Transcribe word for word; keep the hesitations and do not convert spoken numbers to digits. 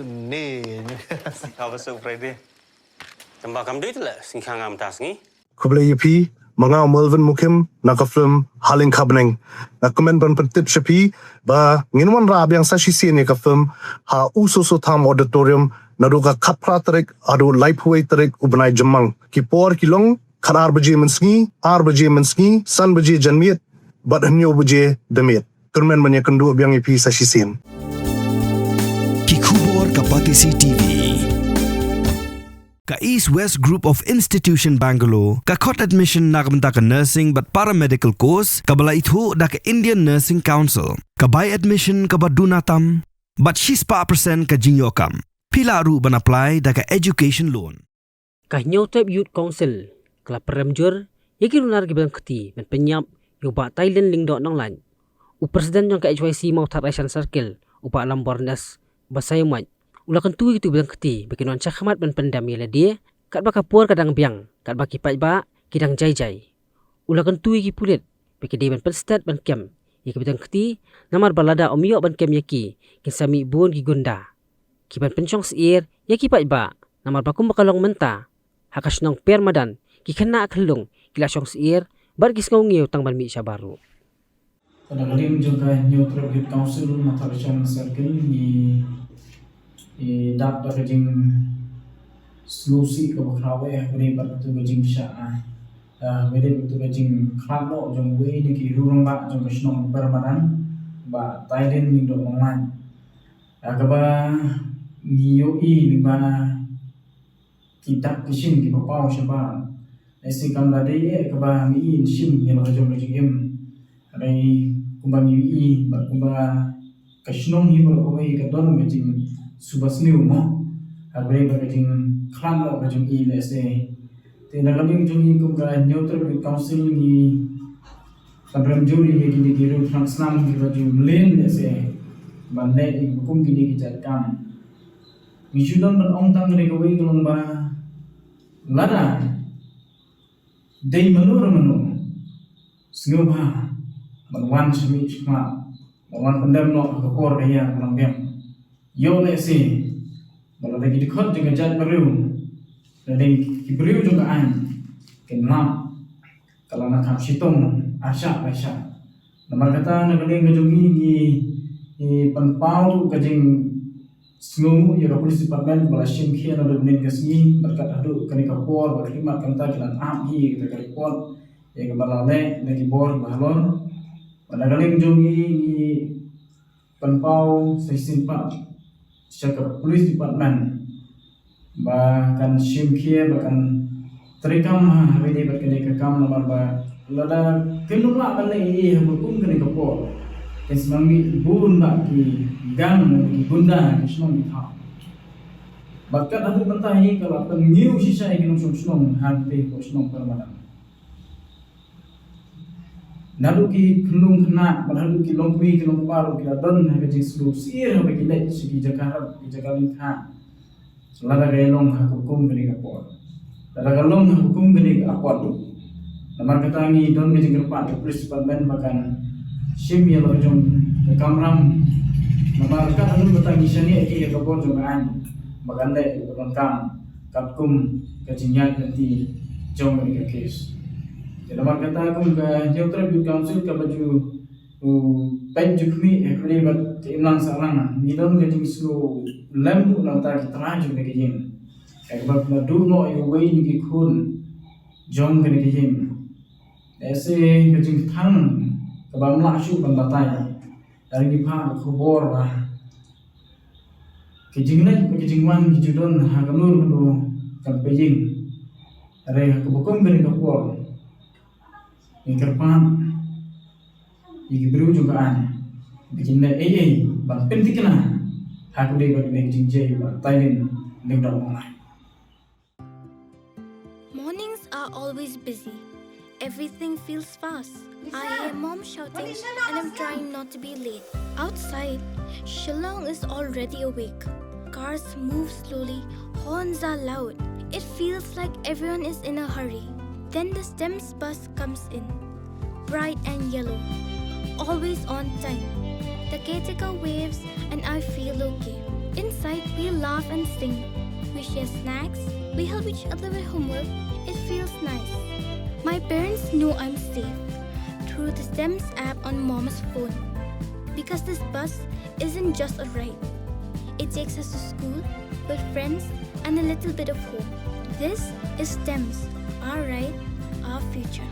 Ni. Kaba su Friday. Tamba kam dei le sing khang am tas ngi. Khublei ïa phi, ma nga u Melvin Mukim na ka film Haleng Khabneng. Nga kmen ban pyntip sha phi ba ngin wanrah biang sa shisien ïa ka film ha U Soso Tham Auditorium naduh ka khatphra tarik haduh laiphew wei tarik u bnai Jymmang. Ki por ki long khatar baje mynsngi, ar baje mynsngi, san baje janmiet bad hynñiew baje damiet. Kyrmen ban ïakynduh biang ïa phi sa shisien. Ki khubor ka Batesi TV. Ka East West Group of Institution Bangalore ka khot admission na ka bynta ka nursing bad paramedical course kaba la ithuh da ka Indian Nursing Council. Ka bai admission kaba duna tam bad shispah percent ka jingïoh kam. Phi lah ruh ban apply da ka education loan. Ka Hynñiewtrep Youth Council ka la pynrem jur ïa ki runar kiba don kti ban pynïap ïa u Bah Tailin Lyngdoh Nonglait, u President jong ka H Y C Mawthadraishan Circle, u Bah Lamborghini Basaiawmoit, u la kyntu ïa kito kiba don kti ba kin wan shakhmat ban pyndem ïa lade katba ka por ka dang biang, katba ki paidbah ki dang jai jai. U la kyntu ïa ki pulit ba ki dei ban pynstet ban kem ïa kiba don kti, namar ba lada ym ïoh ban kem ïa ki, kin sa mih bun ki gunda kiban pynshong syiar ïa ki paidbah, namar ba kumba ka long mynta ha ka shnong Permadan, ki khynnah khyllung ki la shong syiar bad ki sngew ngiew tang ban mih shabar ruh. Ka dang ka liang jong ka Hynñiewtrep Youth Council Mawthadraishan Circle, ngi dap da ka jingsngewsih kaba khraw eh hapdeng bad kato ka jingshah, hapdeng kato ka jingkhlad noh jong uwei na ki rangbah jong ka shnong Permadan, Bah Tailin Lyngdoh Nonglait. Kaba ngi ïohi lyngba ki dak ki shin kiba paw shabar. Lehse kam da dei eh kaba ngi ïohi shim ïa la ka jong ka jingim. Hynrei kumba ngi ïohi bad kumba ka shnong hi baroh kawei ka don ka jingsuba sniew mo. Hapdeng bad ka jingkhlad noh ka jong i lehse. Te na ka liang jong ngi kum ka Hynñiewtrep Youth Council ngi pynrem jur ïa kine ki riew thrang snam kiba ju mlien lehse ban leh ïa kiba kum kine ki jait kam. Ngi shu don ban ong tang kane kawei ka long ba lada dei mano re mano sngewbha ban wan sha mih sha khmat, ban wan pyndem noh ha ka por ka ïa ka nongbiang. Ïoh lehse ba lada ki dkhot jong ka jaitbynriew, lada ki briew jong ka aiñ kin lap, ka long na kham shitom arshah laishah. Namar kata na ka liang ka jong ngi ngi pynpaw ka jingsngewnguh ïa ka police department ba la shim khia naduh mynnin ka sngi bad kat haduh kane ka por ba khlieh mat ka mynta ki la ap hi ïa kata ka report ïa kaba la leh na ki bor ba halor. Bad na ka liang jong ngi ngi pynpaw sa shisien pat sha ka police department ba kan shim khia ba kan treikam ha kane bad kane ka kam namar ba lada kin ym lah ban leh ei ei ha ka kum kane ka por, kin sa mih bun bah ki gang, ki gunda, ki shnong ki thaw. Bad kat haduh mynta hi ka la pynñiew shisha ïa ki nongshong shnong ha kane ka shnong Permadan. Naduh ki khynnah khynnah bad haduh ki longkmie ki longkpa ruh ki la don ha ka jingsngewsih haba ki leit sha ki jaka hap ki jaka lyngkha. Lada ka long ha ka kum kane ka por, lada ka long ha ka kum kane ka por, namar kata ngi don ka jingkyrpad ka police department ba kan shim ïa la ka jong ka kamram. Namar kat haduh mynta ngi shaniah ïa ka bor jong ka aiñ ba kan leh ïa ka kam katkum ka jingïaid lynti jong kane ka case. Te namar kata kum ka Hynñiewtrep Youth Council kaba ju peit ju khmih ha kane bad ka imlang sahlang, ngi don ka jingsngew lem buh na bynta ki trai jong kane ka ïing. Kaba pynduh noh ïa uwei na ki khun jong kane ka ïing. Lehse ka jingthang kaba ym lah shuh ban batai. Hynrei ngi phah ka khubor ba ki jingleit bad ki jingwan ki ju don ha kano kano ka pyrthei. Hynrei ha kaba kum kane ka por, ngi kyrpad ïa ki briew jong ka aiñ ba kin leh ei ei ban pynthikna ha kaba dei bad kane ka jingjia ïa u Bah Tailin Lyngdoh Nonglait. Mornings are always busy. Everything feels fast. I hear mom shouting and I'm trying not to be late. Outside, Shillong is already awake. Cars move slowly, horns are loud. It feels like everyone is in a hurry. Then the STEMS bus comes in. Bright and yellow. Always on time. The caretaker waves and I feel okay. Inside, we laugh and sing. We share snacks. We help each other with homework. It feels nice. My parents know I'm safe through the STEMS app on Mom's phone. Because this bus isn't just a ride, it takes us to school, with friends, and a little bit of home. This is STEMS, our ride, our future.